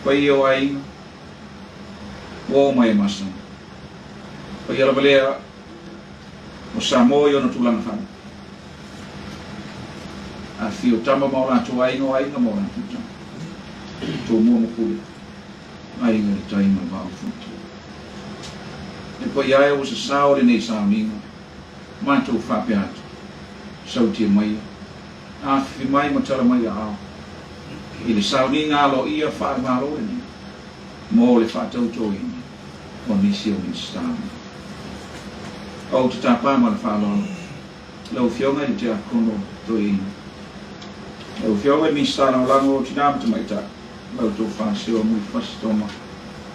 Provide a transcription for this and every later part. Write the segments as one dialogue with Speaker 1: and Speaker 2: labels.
Speaker 1: Paia o aiga, ua oo mai e masani. Paia lava lea o Samoa i ona tulaga faalupe. Afifio tama ma o latou aiga, o aiga ma o latou tama. Tumua ma Pule, Aiga i le Tai ma le Vaa o Fonoti. E paia e ua sasao lenei sauniga, matou faapea atu, sautia maia, afifi mai ma tala mai aao i le sauniga aloaia faale-Malo lenei mo le faatautoina o nisi o Minisita o Malo. Ou te tapa ma le faaaloalo lau Afioga i le Tiakono Toeaina, lau Afioga i le Minisita Lagolago o Tina ma Tamaitai, la outou Faaseoa Mulifanua Toma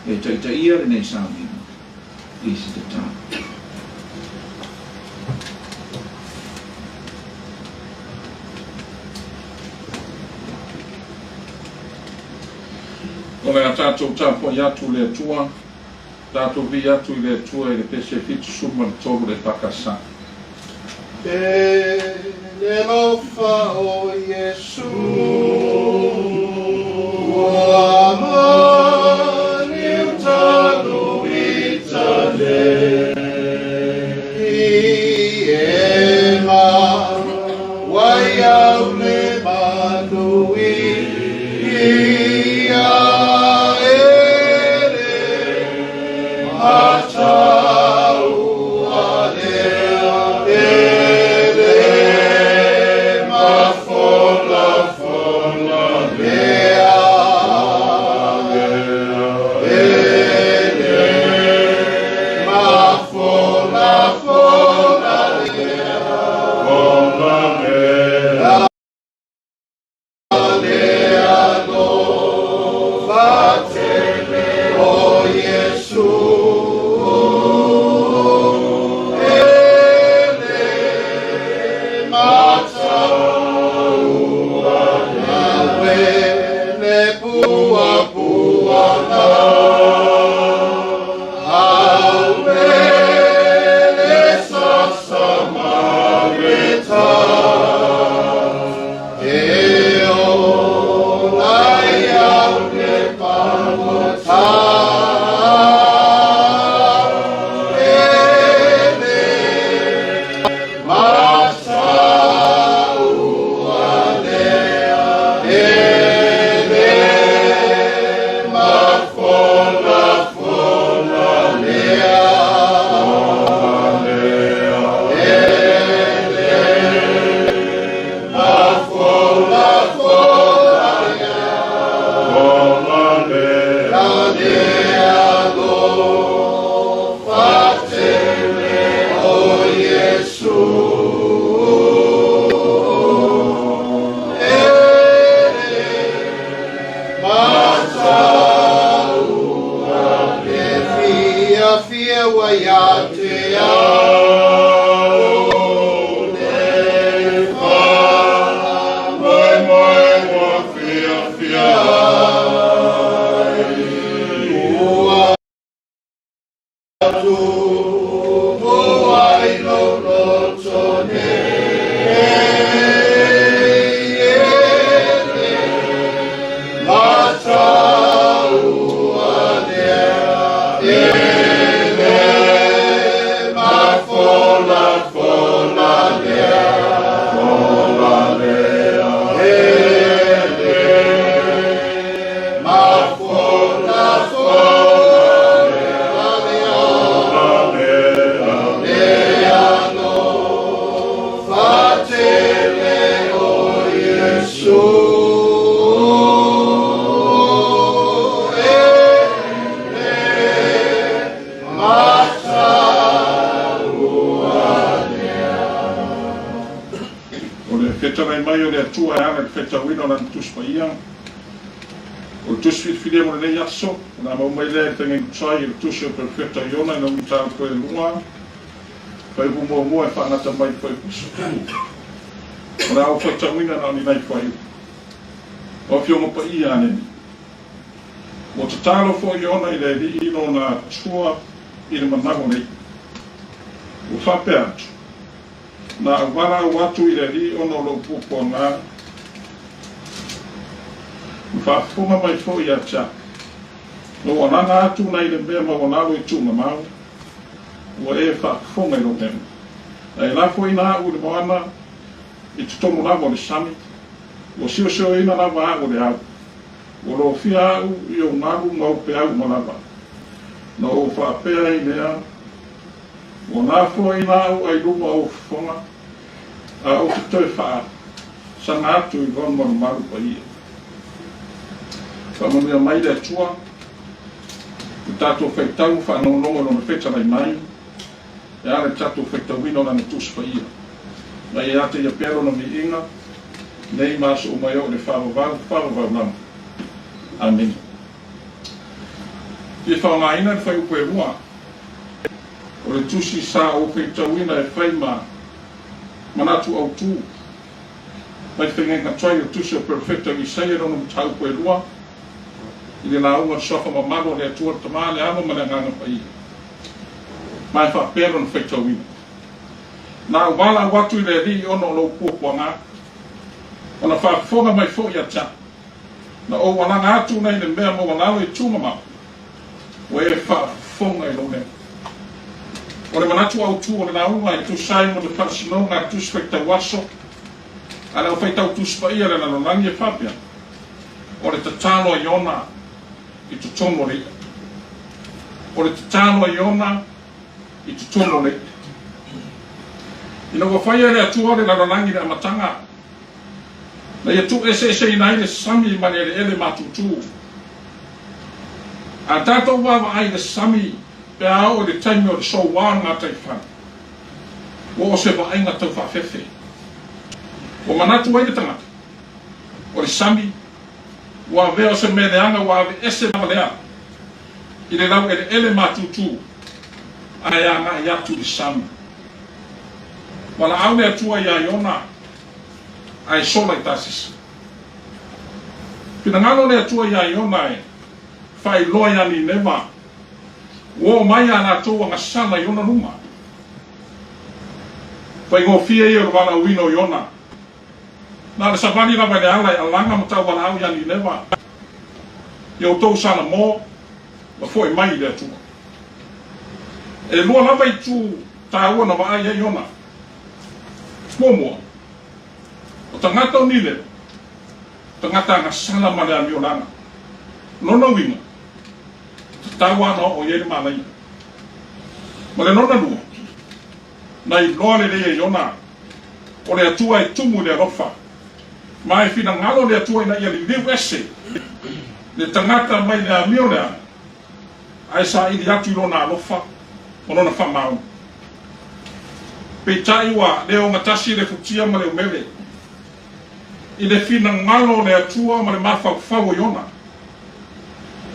Speaker 1: e taitaia lenei sauniga i se tatalo.
Speaker 2: O le a tatou tapuai atu i le Atua, tatou vii atu i le Atua i le pese 73 le EFKS.
Speaker 3: E le alofa o Iesu ua maliu talu i tane i e ma wai au le manu i ia e le matau a lea e le mafola fola lea e le mafola fola lea fola lea
Speaker 2: O le fetalai mai o le Atua e ala i le faitauina o Lana Tusi Paia. O le Tusi filifilia mo lenei aso, o le a maua mai lea i le Faiga-i-Tuai i le Tusi o le Perofeta Iona i lona mataupu e lua, fuaiupu muamua e faagata mai i le fuaiupu 10. O le a ou faitauina na o ni nai fuaiupu. O Afioga Paia a le Alii. Ua tatalo foi Iona i le Alii lona Atua i le manawa nei. Ua faapea atu, Na ou valaau atu i le Alii ona o lou puapuaga, ua faafofoga mai foi ia te au. Na ou alaga atu nai le mea maualalo i tuugamau, ua e faafofoga i lou leo. Na e lafoina au i le moana i totonu lava o le sami, ua siosioina lava au e le au. Ua lofia au i ou galu ma ou peau uma lava. Na ou faapea ai lea, Ua lafoina au ai luma o ou fofoga, a ou te toe faasaga atu i lona malumalu paia. Faamanuia mai le Atua i le tatou faitau faalogologo i Lona fetalai mai, e ala i le tatou faitauina o Lana Tusi Paia. Ma ia ia te Ia pea Lona viiga, nei ma aso uma e oo i le faavavau, faavavau lava. Amene. Fia faaaogaina le fuaiupu e 2 o le tusi sa ou faitauina e fai ma manatu autu mai le faigaina tuai o le tusi o Perofeta o Isaia lona mataupu e 2 i le lauga o le suafa mamalu o le Atua le Tama, le Alo ma le Agaga Paia. Ma e faapea lona faitauina. Na ou valaau atu i le Alii ona o lou puapuaga, ona faafofoga mai foi ia te au. Na ou alaga atu nei le mea maualalo i tumamao, ua e faafofoga i lou leo. O le manatu autu o le lauga e tusa ai mo le faasinoga a le Tusi Faitau Aso a le Aufaitau Tusi Paia a le Lalolagi e faapea, O le tatalo a Iona i totonu o le i'a. O le tatalo a Iona i totonu o le i'a. Ina ua faia e le Atua le lalolagi i le amataga, na ia tuueseeseina ai le sami ma le eleele matutu. A tatou vaavaai i le sami pe a oo i le taimi o le soua o le gataifale, ua o se vaaiga tau faafefe. Ua manatu ai le tagata, o le sami ua avea o se mea leaga ua aveese lava lea i le laueleele matutu ae agai atu i le sami. Valaau le Atua iā Iona ae sola i Tasisi. Finagalo le Atua iā Iona e faailoa iā Nineva ua oo mai a latou agasala i ona luma. Faigofie ia o le valaauina o Iona. Na o le savali lava i le ala e alaga ma taualaau iā Nineva, ia outou Salamo ma fo'i mai i le Atua. E lua lava itu taua na vaai ai Iona. Muamua, o tagata o Nineva, tagata agasala ma le amiolaga. Lona uiga, tatau lava ona oo i ai le malaia. Ma le lona lua, na iloa lelei e Iona, o le Atua e tumu i le alofa, ma e finagalo le Atua ina ia liliu ese le tagata mai le amio leaga, ae saili atu i lona alofa ma lona faamaoni. Peitai ua le ogatasi le futia ma le umele i le finagalo o le Atua ma le mafaufau o Iona.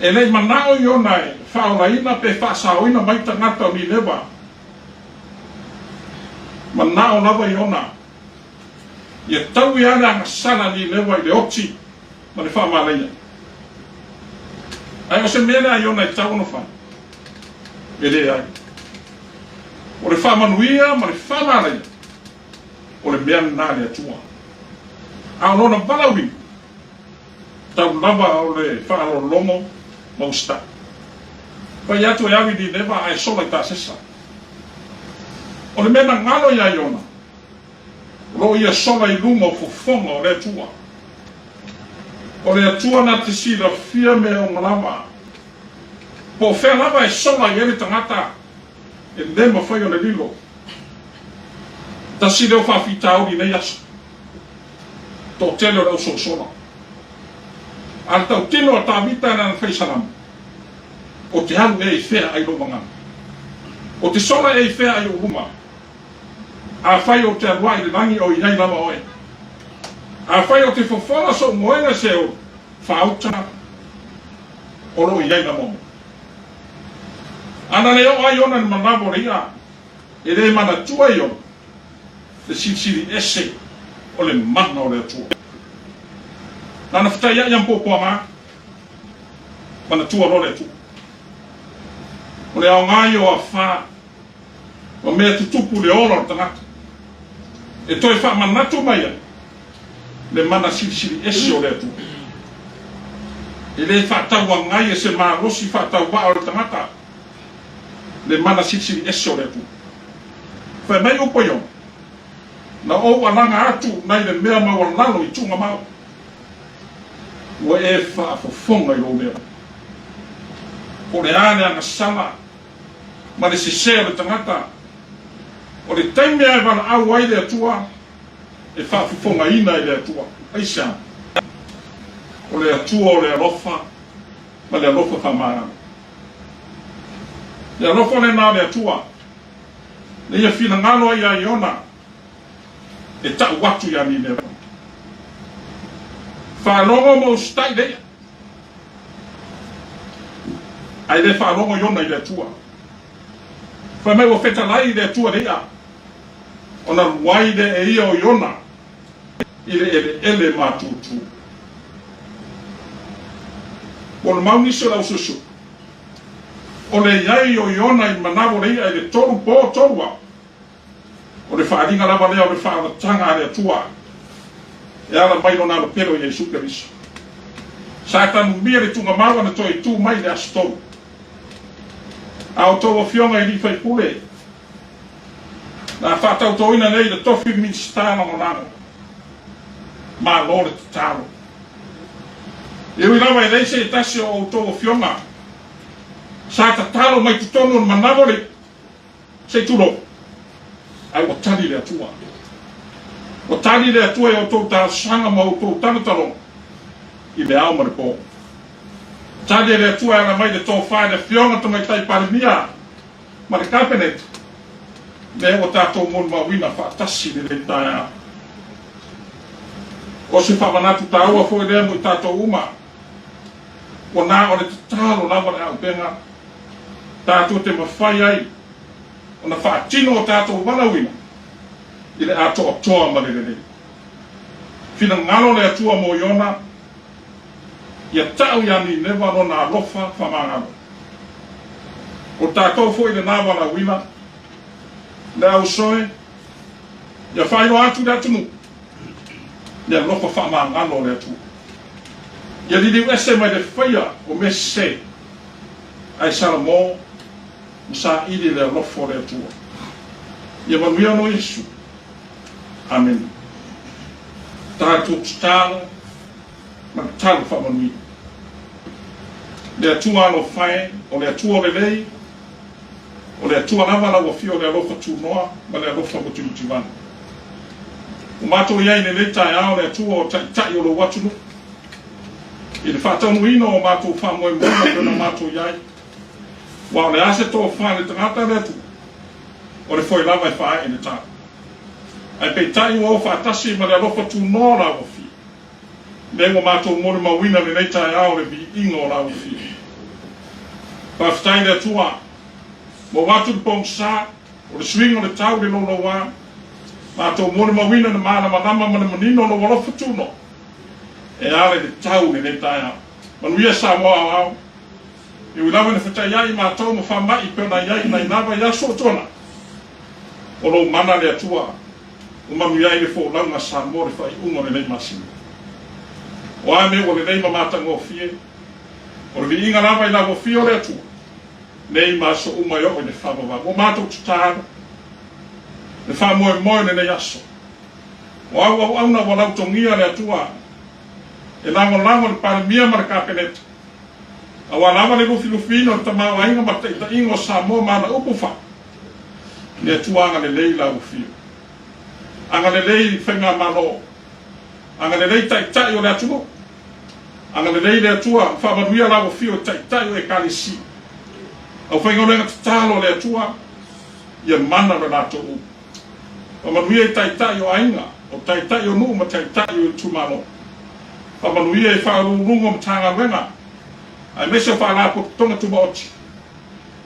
Speaker 2: E le i manao Iona e faaolaina pe faasaoina mai tagata o Nineva. Manao lava Iona ia taui lava le agasala a Nineva i le oti ma le faamalaia. Ae o se mea lea a Iona e tatau ona fai? E leai. O le faamanuia ma le faamalaia, o le mea lena a le Atua. A o lona valaauina, tau lava o le faalogologo ma usitai. Fai atu e alu i Nineva ae sola i Tasesa. O le mea na galo iā Iona, O lo o ia sola i luma o fofoga o le Atua. O le Atua na te silafia mea uma lava. Po o fea lava e sola i ai le tagata, e le mafai ona lilo. Tasi lea o faafitauli i nei aso, toatele o le ausosola. A le tautino a Tavita i lana fai salamo, O te alu ea i fea ai lou vagana? O te sola ea i fea ai ou luma? Afai ou te alu ae i le lagi o i ai lava oe. Afai ou te fofola sou moega se o faauta o lo o i ai lava oe. Ana le oo ai ona i le manawa o le i'a, e le manatua i ona le silisili ese o le mana o le Atua. Lana fetaia'i a poapoaga, manatua loa le Atua. O le aoga ia o afa ma mea tutupu i le ola o le tagata, e toe faamanatu mai ai le mana silisili ese o le Atua. E lē faatauagai e se malosi faatauvaa o le tagata le mana silisili ese o le Atua. Fai mai upu a Iona, Na ou alaga atu nai le mea maualalo i tuugamau, ua e faafofoga i lou leo. Po o le a le agasala ma le sese o le tagata, o le taimi lava e valaau ai le Atua, e faafofogaina e le Atua. Aisea? O le Atua o le alofa ma le alofa faamagalo. Le alofa lena o le Atua, na ia finagalo ai ia Iona e tau atu ia Nineva. Faalogo ma usitai le ia, ae le faalogo Iona i le Atua. Fai mai ua fetalai i le Atua le ia, ona luai lea e ia o Iona i le eleele matutu. Ua lemau nisi o le ausuesuʻu, o le i ai o Iona i manawa o le iʻa i le tolu po tolu ao, o le faaaliga lava lea o le faaolataga a le Atua e ala mai Lona alopelo i Iesu Keriso. Sa tanumia le tuugamau ana toe tu mai i le aso tolu. A outou afioga i alii faipule, Na faatautoina nei le tofi Minisita Lagolago. Malo le tatalo. E ui lava e leai se tasi o outou afioga sa tatalo mai totonu o le manawa o le se i tulou, ae ua tali le Atua. Ua tali le Atua i a outou talosaga ma outou talotaloga i le ao ma le po. Tali e le Atua e ala mai le tofa i le Afioga Tamaitai Palemia ma le Kapeneta, lea ua tatou molimauina faatasi i lenei taeao. O se faamanatu taua foi lea mo i tatou uma, ua na o le tatalo lava le auupega tatou te mafai ai ona faatino o tatou valaauina i le atoatoa ma le lelei. Finagalo le Atua mo Iona, ia tau ia Nineva lona alofa faamagalo. O tatou foi lena valaauina, le ausoe, ia faailoa atu i le atunuu le alofa faamagalo o le Atua. Ia liliu ese mai le faia o mea sese, ae salamo ma saili le alofa o le Atua. Ia manuia ona o Iesu. Amene. Tatou tatalo ma tatalo faamanuia. Le Atua alofa e, o le Atua o lelei, o le Atua lava lau Afio o le alofa tunoa ma le alofa mutimutivala. Ua matou i ai i lenei taeao le Atua o Taitai o lou atunuu i le faataunuuina o matou faamoemoega pei ona matou i ai. Aua o le a se tofa i le tagata le Atua, o le foe lava e faaee i le tau. Ae peitai ua o faatasi ma le alofa tunoa o lau Afio. Lea ua matou molimauina lenei taeao le viiga o lau Afio. Faafetai i le Atua, maua atu le pogisa, o le suiga o le tau i le louloua, matou molimauina le malamalama ma le manino o lou alofa tunoa e ala i le tau i lenei taeao. Manuia Samoa aoao. E ui lava ina fetaiai matou ma faamai pei ona i ai nai lava i aso o tuanai, o lou mana le Atua ua manuia ai le folauga a Samoa le faaiuga o lenei masina. O a mea ua lelei ma matagofie, o le viiga lava i lau Afio le Atua, nei ma aso uma e oo i le faavavau. Ua matou tatalo le faamoemoe o lenei aso. O au auauna ua lautogia le Atua e lagolago le Palemia ma le Kapeneta, aua lava le lufilufiina o le tamaoaiga ma le taitaiga o Samoa ma ana upu fai, Le Atua agalelei i lau Afio. Agalelei i Faigamalo. Agalelei i Taitai o le atunuu. Agalelei le Atua ma faamanuia lau Afio i Taitai o Ekalesia. Aufaigaluega tatalo a le Atua, ia mana le latou upu. Faamanuia i Taitai o aiga, o Taitai o nuu ma Taitai o itumalo. Faamanuia i Faauluuluga o Matagaluega aemaise o Faalapotopotoga Tumaoti.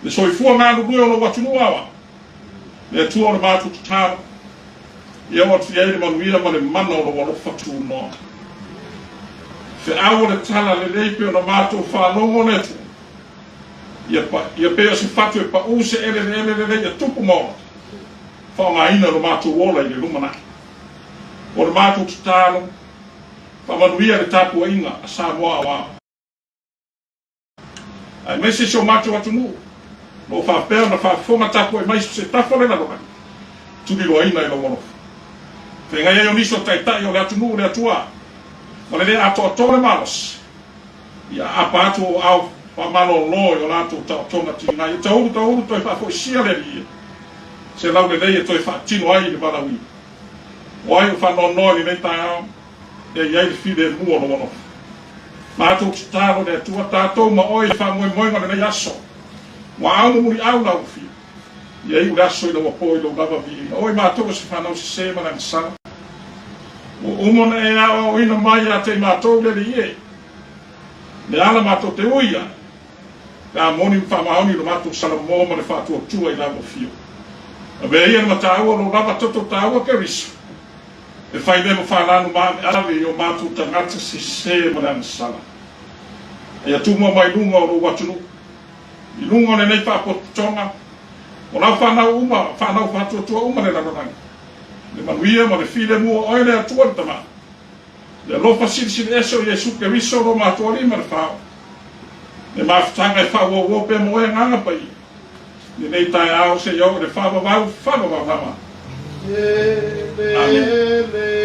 Speaker 2: Le soifua galulue o lou atunuu aoao, le Atua o le matou tatalo, ia oo atu i ai le manuia ma le mana o lou alofa tunoa. Feau o le tala lelei pei ona matou faalogo le Atua, ia, ia pei o se fatu e paʻū se eleele lelei ia tupu ma ola, faaaogaina lo matou ola i le lumanai. O le matou tatalo, faamanuia le tapuaiga a Samoa aoao. Aemaise si o matou atunuu, o lo o faapea ona faafofoga tapuai mai so se tafa o le lalolagi, tuliloaina i lou alofa. Feagai ai o nisi o taitai o le atunuu i le Atua, ma le le atoatoa o le malosi, ia aapa atu ou aao faamalolo i o latou taotoga tiga, ia taulu taulu toe faafoisia le Alii e se laulelei e toe faatino ai le valaauina. O ai o faanoanoa i lenei taeao, ia i ai le filemu o lou alofa. Matou tatalo i le Atua, tatou ma oe i le faamoemoega o lenei aso, ua ao mumuliau lau Afio, ia iu le aso ina ua po i lou lava viiga. O i matou o se fanau sese ma le agasala, ua uma ona e aoaoina mai ia te i matou le Alii e, le ala matou te ui ai, pe a moni ma faamaoni lo matou salamo ma le faatuatua i lau Afio. Avea ia le mataua o lou lava toto taua Keriso, E fai lea ma falanu maaveave i o matou tagata sese ma le agasala. Ia tumua mai luga o lou atunuu, i luga o lenei faapotopotoga, o lau fanau uma, fanau faatuatua uma le lalolagi, le manuia ma le filemu o Oe le Atua le Tama, le alofa silisili ese o Iesu Keriso lo matou Alii ma le Fao, le mafutaga e faauauo pea mo Oe Agaga Paia, Lenei taeao seia oo i le faavavau, faavavau lava. Amene.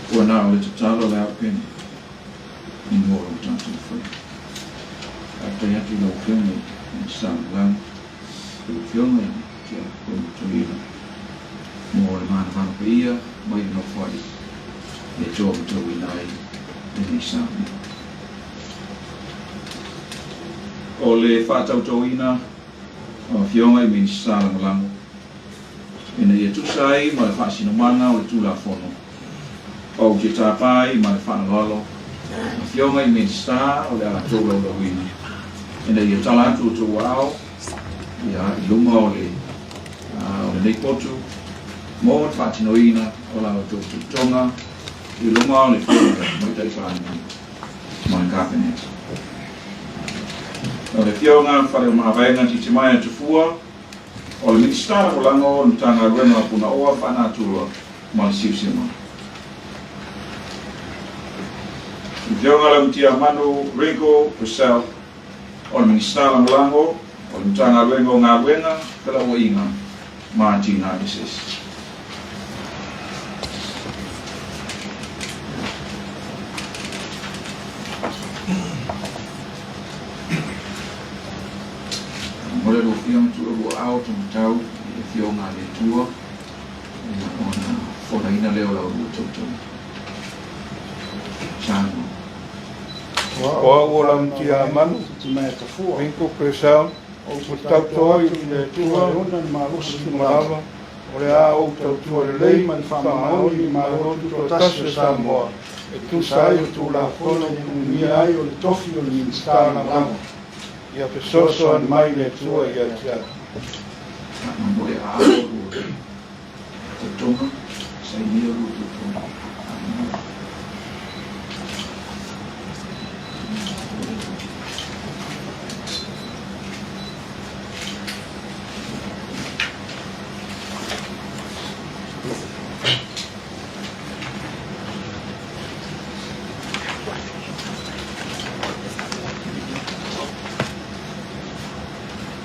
Speaker 2: Ua na o le tatalo le aupene i mua o lo tatou fai. Faafetai atu i lau Afioga i le Samoa, lau Afioga i le Tiakono Toeaina mo le manavana paia mai le Nofoalii e toamatauina ai lenei sauniga. O le faatautauina o Afioga i Minisita Lagolago ina ia tusa ai ma le faasinomaga o le Tulafono, ou te tapa ai ma le faaaloalo Afioga i Minisita o le a tou laulauina ina ia tala atu outou aao ia i luma o le o lenei potu mo le faatinoina o la outou tautoga i luma o le Afioga i le Tamaitai Palemia ma le Kapeneta. O le Afioga Faleomavaega Titimaea Tafua, o le Minisita Lagolago o le Matagaluega o Punaoa Faanatura ma le Siusiumaga. Afioga Laumatiamanu Ringo Purcell, o le Minisita Lagolago o le Matagaluega o Galuega, Felauaiga ma Atinae Eseese. Mo le Afioga Tualua Ao Taumatau i le Afioga a le Atua, ia ona folaina lea o lau lua tautoga. Samoa.
Speaker 4: O au o Laumatiamanu, Ringo Purcell, ou te tauto ai i le Atua i luga lava, o le a ou tautua lelei ma le faamaoni i Malo Tutoatasi o Samoa, e tusa ai o Tulafono e tumia ai o le tofi o le Minisita Lagolago. Ia fesoasoani mai le Atua ia te au.
Speaker 1: Mo le a lua tautoga, sainia lua tautoga.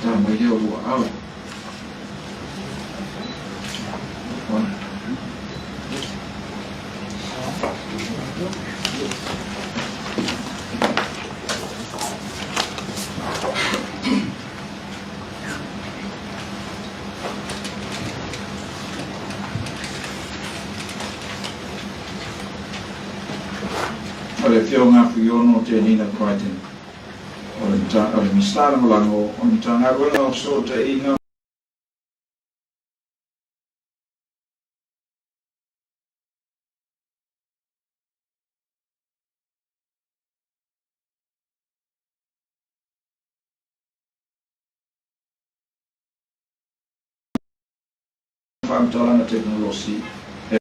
Speaker 1: Tā mai lea o lua ao. O le Afioga Fuiono Tenina Crichton, o le Minisita Lagolago o le Matagaluega o Fesootaiga. Faamatalaga Tekonolosi e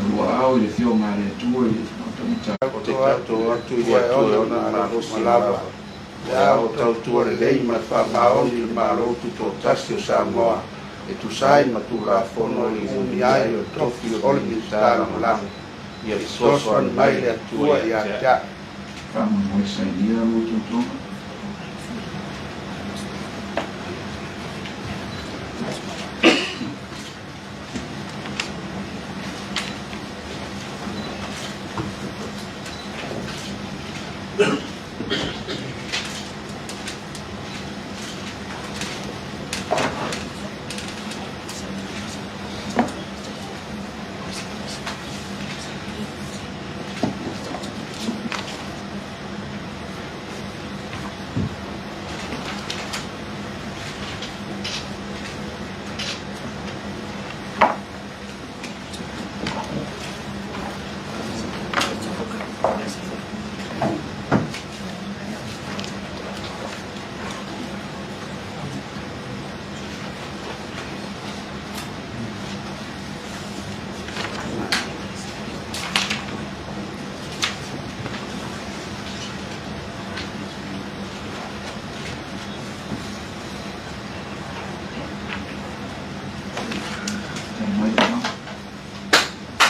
Speaker 1: Lua ao i le Afioga a le Atua i le Tamatai.
Speaker 3: Ou te tauto atu i le Atua e ona le malosi ma lava, o le a ou tautua lelei ma le faamaoni i le Malo Tutoatasi o Samoa e tusa ai ma Tulafono i umia ai o le tofi o le Minisita Lagolago. Ia fesoasoani mai le Atua ia te a'u.
Speaker 1: Faamoemoe sainia lua tautoga.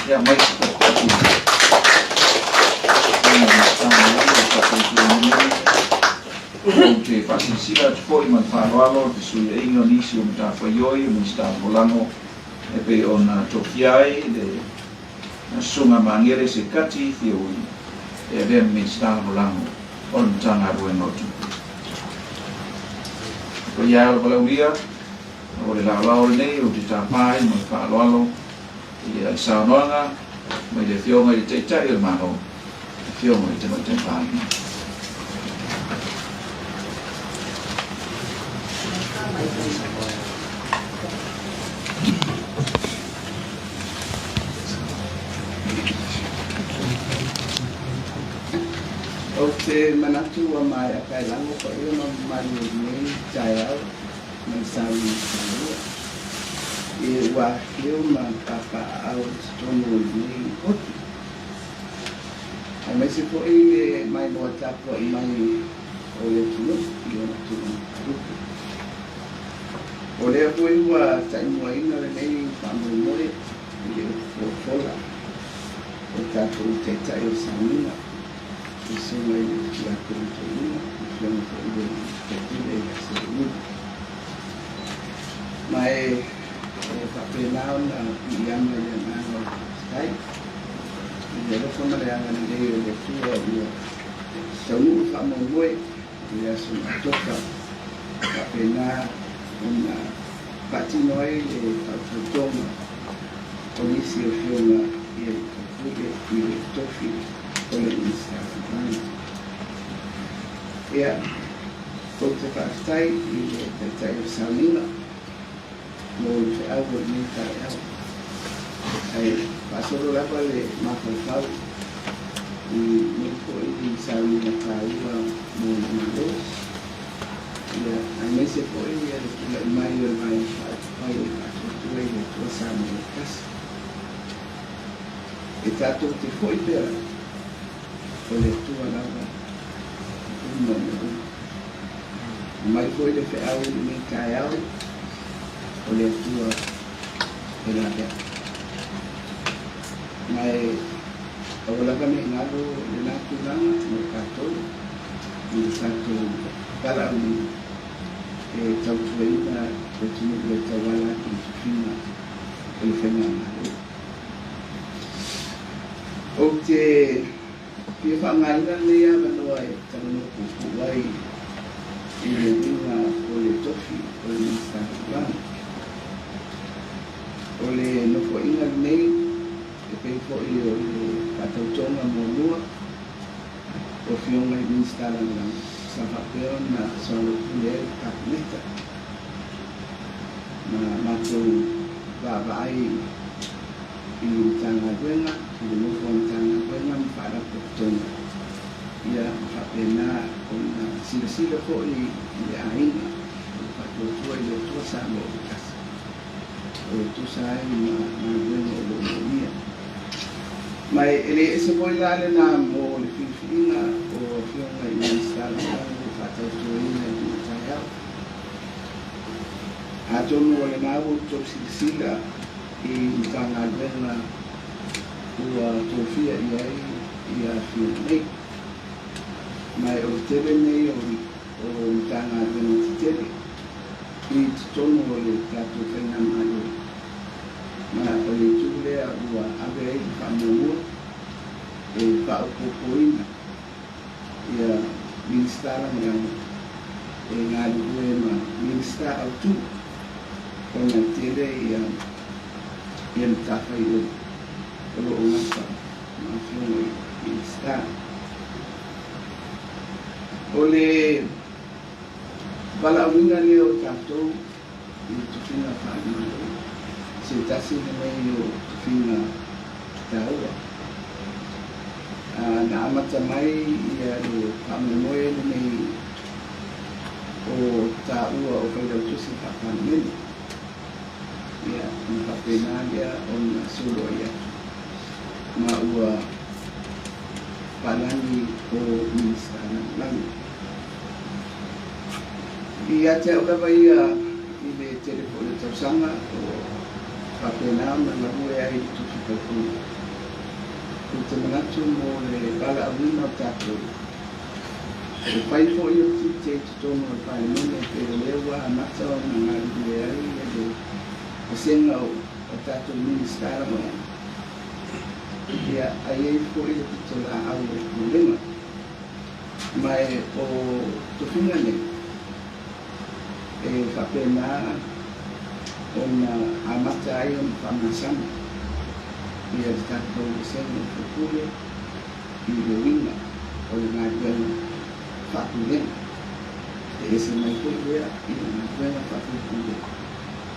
Speaker 1: Ia mai Ou te faasilasila atu foi ma le faaaloalo le fesuiaiga o nisi o matafaioi o Minisita Lagolago e pei ona tofia ai le Susuga Magele Sekati Fiaui e avea ma Minisita Lagolago o le Matagaluega o Tupe. Paia e o le valaaulia, o le laolao lenei ou te tapa ai ma le faaaloalo i le saunoaga mai le Afioga i le Taitai o le Malo, le Afioga i le Tamaitai Palemia.
Speaker 5: Ou te manatu ua maea paelago paia ma mamalu o lenei taeao ma le sauniga taua e ua afifio ma papaaao i totonu o lenei hotu, aemaise foi le maimoa tapuai mai o le atunuu i ona tulaga faalupe. O lea foi ua taimuaina lenei faamoemoe i le upu folafola o le tatou Taitai o le Sauniga, le Susuga i le Tiakono Toeaina, le Afioga foi i le Faipule ia Seleina. Ma e faapena ona piiama i le agaga o le faafetai i le alofa ma le agalelei o le Atua ua taunuu le faamoemoe i le aso na toka faapena ona faatino ai le fautautoga o nisi o Afioga i alii faipule i le tofi o le Minisita Lagolago. Ia, ou te faafetai i le Taitai o le Sauniga mo le feau o lenei taeao. Ae faasolo lava le mafaufau i nei foi sauniga taua mo le Malo. Ia, aemaise foi le tulai mai o le Vaega Faaupufai o le Faatuatua i le Atua Samoa e Tasi. E tatou te foi pea lava, o le Atua lava e uma mea uma. Aumai foi le feau i lenei taeao, o le Atua e laveai. Ma e aua lava ne i galo lena tulaga mo tatou i le tatou valaauina e tautuaina le atunuu e tauala atu i tofiga o le Faigamalo. Ou te fia faaaogaina lenei avanoa e talanoa puupuu ai i le uiga o le tofi o le Minisita Lagolago. O le nofoaiga lenei e pei foi o le faatautoga muamua o Afioga i Minisita Lagolago sa faapea ona soalaupule ai le Kapeneta ma matou vaavaai i Matagaluega, i le nofo a Matagaluega ma Faalapotopotoga, ia ma faapena ona silasila foi i le aiga o le Faatuatua i le Atua Samoa ua Tasi e tusa ai ma galuega o lo o moomia. Ma e le ese foi la lena mo le filifiliga o Afioga i Minisita Lagolago ua faatautoina i lenei taeao. Atonu o lena ua outou silasila i Matagaluega ua tofia i ai ia Afioga nei. Ma o le tele nei o Matagaluega tetele i totonu o le tatou Faigamalo, ma o le itu lea ua ave ai le faamuamua e faaopoopoina ia Minisita Lagolago e galulue ma Minisita Autu ona e tele ia matafaioi o lo o gafa ma Afioga i Minisita. O le valaauina lea o tatou i tofiga faale-Malo, se tasi lenei o tofiga taua. Na amata mai ia le faamoemoe lenei o taua o Failautusi Faa-Palemene, ia ona faapena lea ona soloai atu ma ua palagi o Minisita Lagolago. Ia te au lava ia i le tele foi o tausaga o faapena ona galue ai i le tusi faipule. Ou te manatu mo le valaauina o tatou, e fai foi o tiute i totonu o le Palemene pei o lea ua amata ona galulue ai le vasega o tatou Minisita Lagolago. Ia, a i ai foi le pitolaau o le Pulega. Ma e o tofiga nei e faapena ona amata ai ona faamasani ia le tatou vasega o faipule i le uiga o le galuega faapulega. E ese mai foi lea i le galuega faafaipule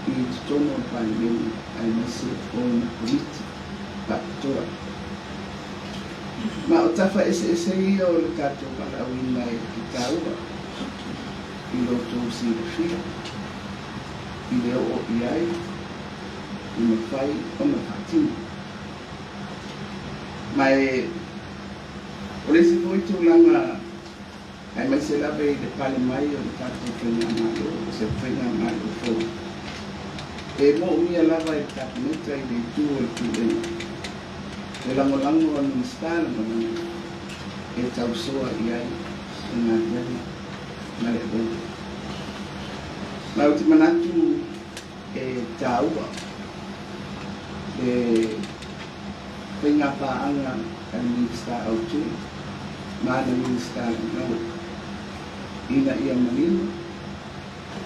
Speaker 5: i totonu o le Palemene aemaise ona Komiti Faapitoa. Ma o tafa eseese ia o le tatou valaauina e taua i lo outou silafia i le oo i ai i mafai ona faatino. Ma e o le isi foi tulaga aemaise lava i le pale mai o le tatou Faigamalo, o se Faigamalo fou, e moomia lava e le Kapeneta i le itu o le Pulega le lagolago a Minisita lagolago e tausoa i ai le galuega ma le auauna. Ma ou te manatu e taua le faiga paaga a le Minisita autu ma ana Minisita lagolago ina ia manino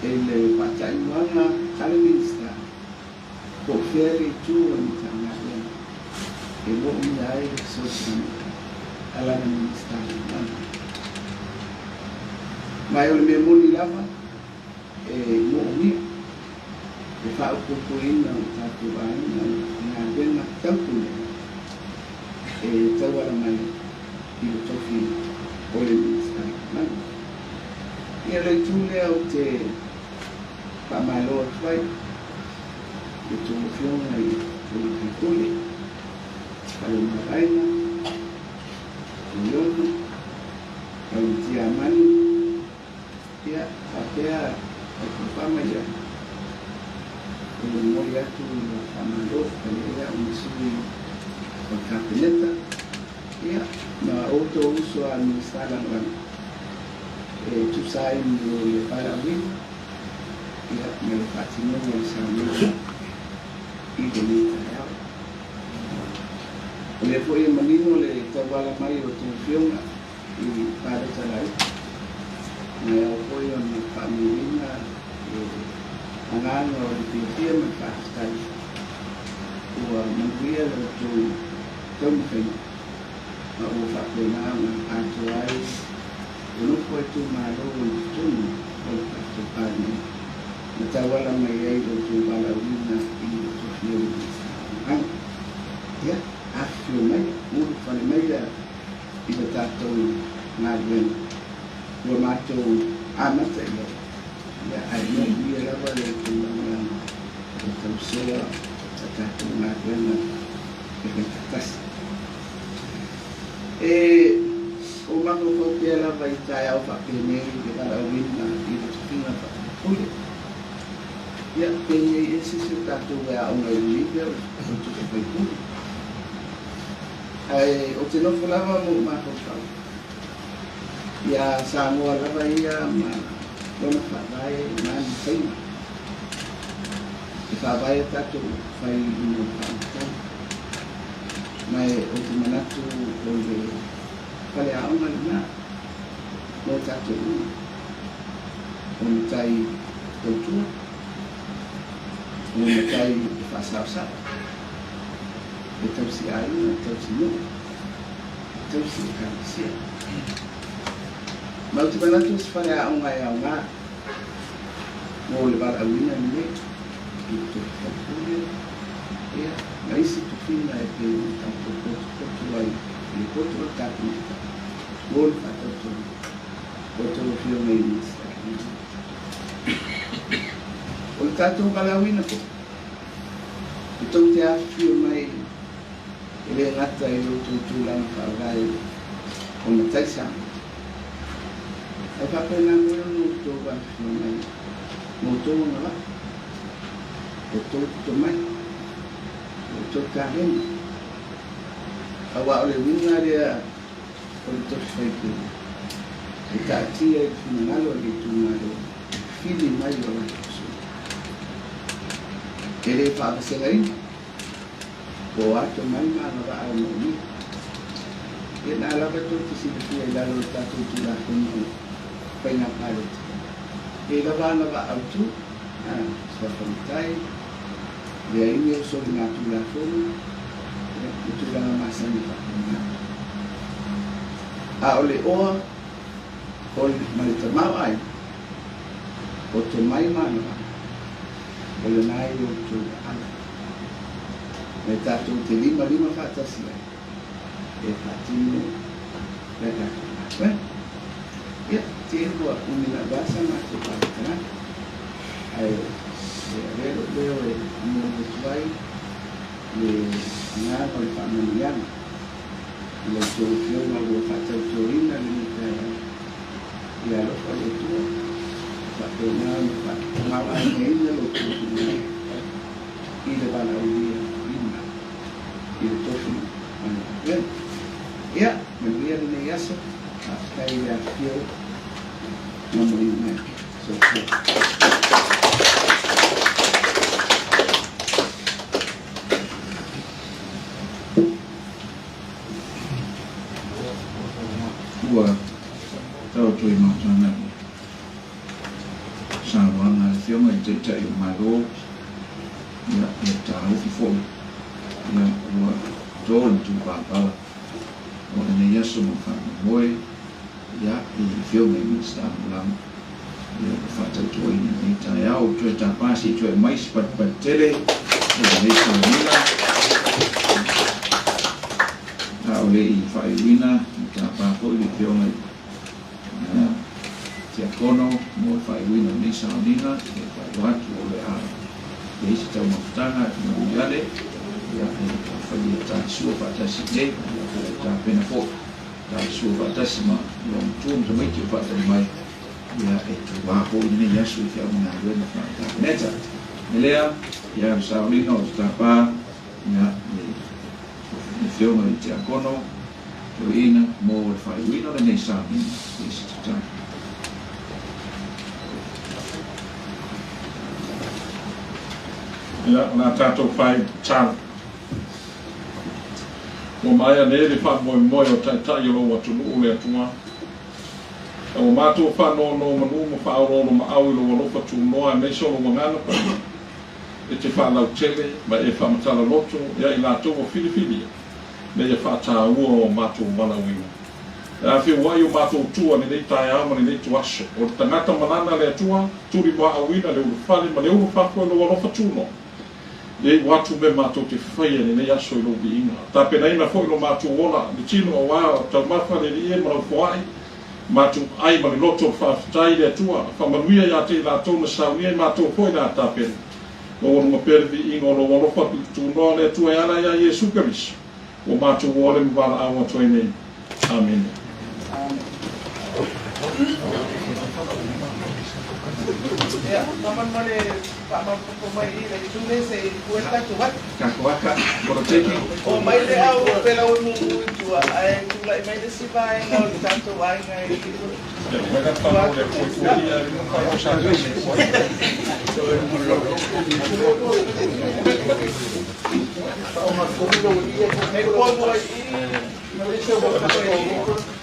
Speaker 5: e le faataimuaga a le Minisita po o fea le itu o le Matagaluega e moomia ai le fesoasoani a lana Minisita Lagolago. Ma o le mea moni lava e moomia le faaopoopoina o tatou aiga i galuega tau pulega e tauala mai i le tofi o le Minisita Lagolago. Ia o le itu lea ou te faamalo atu ai i tou afioga i sui usufono, Faleomavaega, Fuiono, Falematiamanu, ia faapea Alfalfa ma ia e momoli atu le faamalo e ai au ma sui o le Kapeneta, ia ma outou uso a Minisita Lagolago e tusa ai mo le valaauina ia ma le faatinoga o le saunoaga i lenei taeao. O lea foi e manino le tauala mai o tou afioga i palota laiti, ma e ao foi ona faamanuiaina le agaga o le fiafia ma le faafetai ua manuia lo outou taumafaiga ma ua faapena ona atoa ai le nofo a itumalo i totonu o le tatou Palemene na tauala mai ai lo outou valaauina i le tofia o Minisita Lagolago. tatou galuega ua matou amata i ai, ia ae moomia lava le tou lagolago e tausoa a tatou galuega e faifaatasi. E ou mafaufau pea lava i taeao faapenei i le valaauina i le tofiga faapule. Ia, penei ea se isi o tatou e aoga i lenei mea o le tofi faipule. Ae ou te nofo lava ma ou mafaufau ia Samoa lava ia ma lona faavae ma ana faiga. E faavae a tatou upufai i lona faamatala. Ma e ou te manatu o le faleaoga lena mo tatou uma, o matai tautua, o matai e faasaosao, e tausi aiga, e tausi nuu, e tausi ekalesia. Ma ou te manatu o se faleaoga e aoga mo le valaauina lenei i le tofi faipule, ia, ma isi tofiga e pei ona tatou potopoto ai i le poto o le Kapeneta mo le faatautoga o a outou Afioga i Minisita. O le tatou valaauina foi, e tou te afifio mai e le gata i lo outou tulaga faavae o matai Samoa, ae faapena foi ona outou afifio mai ma outou agavaa, outou tomai, outou taleni, aua o le uiga lea o le tofi faipule, e taatia i le finagalo o le itumalo e fili mai o latou sui. E le faavasegaina, po o a tomai ma agavaa o moomia. Ia na lava tou te silafia i lalo o le tatou Tulafono o Faiga Palota, e lava agavaa autu, a, suafa matai, leai ni o soligatulafono, ia, ma tulaga masani faapena. A o le oa o le, ma le tamaoaiga, o tomai ma agavaa, o lena i lo outou ala. Me tatou te limalima faatasi ai e faatino le tatou galuega. Ia, te ua umi lava sa matou faamatalaga, ae e avea lou leo e momoli atu ai le agaga o le faamanuiaga i la outou Afioga ua faatautoina lenei taeao. Ia alofa le Atua, faapena ona faatamaoaigaina lo outou finagalo i le valaaulia ina i le tofi ma le galuega. Ia, manuia lenei aso, faafetai i le afifio ma maliu mai. Soifua.
Speaker 1: Ua taoto i mautaga le saunoaga a le Afioga i le Taitai o le Malo, ia, e taofi foi, ia, ua to le matupalapala o lenei aso ma le faamoemoe, ia, i Afioga i Minisita Lagolago, ia, ua faatautoina i lenei taeao. Toe tapa se i toe aumai se patupatu tele o lenei sauniga. A o le i faaiuina, e tapa foi le Afioga i le Tiakono mo le faaiuina o lenei sauniga, e faailoa atu o le a i ai se taumafataga i Montreale, ia, e faia talisua faatasi i inei, ia, po o tapena foi talisua faatasi ma loomatua ma tamaiti o faatali mai, ia, e tuā foi lenei aso i feau ma galuega faa-Kapeneta. O le mea lea, ia, le sauniga o le tapa, ia, le Afioga i le Tiakono Toeaina mo le faaiuina o lenei sauniga i se tatalo.
Speaker 2: Ia, o le a tatou fai tatalo. Ua maea nei le faamoemoe o Taitai o lou atunuu le Atua. A ua matou faanonomanu ma faaoloolomaau i lou alofa tunoa aemaise o lou agaga paia, e te faalautele ma e faamatala loto ia i latou ua filifilia ina ia faataua o matou valaauina. E afeuai o matou tua i lenei taeao ma lenei ituaso, o le tagata malana a le Atua, tuli muaauina le ulufale ma le ulufafo i lou alofa tunoa. Ia iu atu mea matou te faia i lenei aso i lou viiga. Tapenaina foi lo matou ola, le tino auā o taumafa le Alii e ma lau foai, matou ai ma le loto o le faafetai i le Atua, faamanuia ia te i latou na saunia i matou foi le a tapena. Maualuga pea le viiga o lou alofa tuutunoa le Atua e ala iā Iesu Keriso, ua matou ole ma valaau atu ai nei. Amene.
Speaker 6: Ia, faamolemole faamaopoopo mai i le itu lea se i pue le tatou ata.
Speaker 1: Tatou ata, poloketi.
Speaker 6: Omai le au peleue mumu i tua ae tulai mai le isi vaega o le tatou aiga i tua atu o Peseta. E komo ai i i.